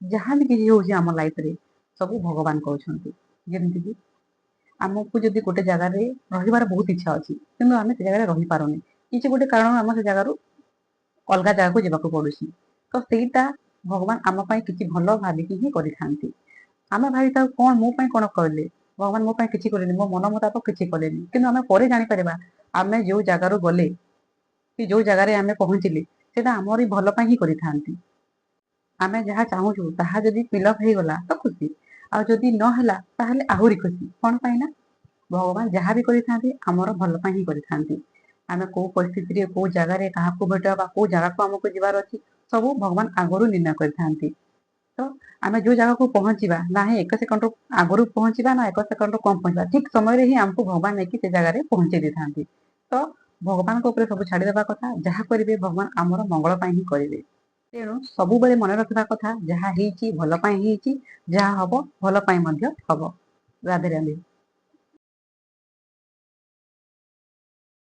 ଯାହା ବି କିଛି ହଉଛି ଆମ ଲାଇଫରେ, ସବୁ ଭଗବାନ କରୁଛନ୍ତି। ଯେମିତିକି ଆମକୁ ଯଦି ଗୋଟେ ଜାଗାରେ ରହିବାର ବହୁତ ଇଚ୍ଛା ଅଛି, କିନ୍ତୁ ଆମେ ସେ ଜାଗାରେ ରହିପାରୁନି, କିଛି ଗୋଟେ କାରଣ ଆମ ସେ ଜାଗାରୁ ଅଲଗା ଜାଗାକୁ ଯିବାକୁ ପଡୁଛି, ତ ସେଇଟା ଭଗବାନ ଆମ ପାଇଁ କିଛି ଭଲ ଭାବିକି ହିଁ କରିଥାନ୍ତି। ଆମେ ଭାବିଥାଉ, କଣ ମୋ ପାଇଁ କଣ କଲେ ଭଗବାନ? ମୋ ପାଇଁ କିଛି କଲେନି, ମୋ ମନ ମୁତାବକ କିଛି କଲେନି। କିନ୍ତୁ ଆମେ ପରେ ଜାଣିପାରିବା, ଆମେ ଯୋଉ ଜାଗାରୁ ଗଲେ କି ଯୋଉ ଜାଗାରେ ଆମେ ପହଞ୍ଚିଲେ, ସେଇଟା ଆମରି ଭଲ ପାଇଁ ହିଁ କରିଥାନ୍ତି। ଆମେ ଯାହା ଚାହୁଁଛୁ ତାହା ଯଦି ଫିଲଅପ୍ ହେଇଗଲା ତ ଖୁସି, ଆଉ ଯଦି ନହେଲା ତାହେଲେ ଆହୁରି ଖୁସି। କଣ ପାଇଁ ନା ଭଗବାନ ଯାହା ବି କରିଥାନ୍ତି, ଆମର ଭଲ ପାଇଁ ହିଁ କରିଥାନ୍ତି। ଆମେ କୋଉ ପରିସ୍ଥିତିରେ, କୋଉ ଜାଗାରେ କାହାକୁ ଭେଟିବା ବା କୋଉ ଜାଗାକୁ ଆମକୁ ଯିବାର ଅଛି, ସବୁ ଭଗବାନ ଆଗରୁ ନିର୍ଣ୍ଣୟ କରିଥାନ୍ତି। ତ ଆମେ ଯୋଉ ଜାଗାକୁ ପହଞ୍ଚିବା ନାହିଁ, ଏକ ସେକଣ୍ଡରୁ ଆଗରୁ ପହଞ୍ଚିବା ନା ଏକ ସେକଣ୍ଡରୁ କମ ପହଞ୍ଚିବା, ଠିକ ସମୟରେ ହିଁ ଆମକୁ ଭଗବାନ ନେଇକି ସେ ଜାଗାରେ ପହଞ୍ଚେଇ ଦେଇଥାନ୍ତି। ତ ଭଗବାନଙ୍କ ଉପରେ ସବୁ ଛାଡିଦେବା କଥା। ଯାହା କରିବେ, ଭଗବାନ ଆମର ମଙ୍ଗଳ ପାଇଁ ହିଁ କରିବେ। ତେଣୁ ସବୁବେଳେ ମନେ ରଖିବା କଥା, ଯାହା ହେଇଛି ଭଲ ପାଇଁ ହେଇଛି, ଯାହା ହବ ଭଲ ପାଇଁ ମଧ୍ୟ ହବ। ରାଧେ ରାଧେ।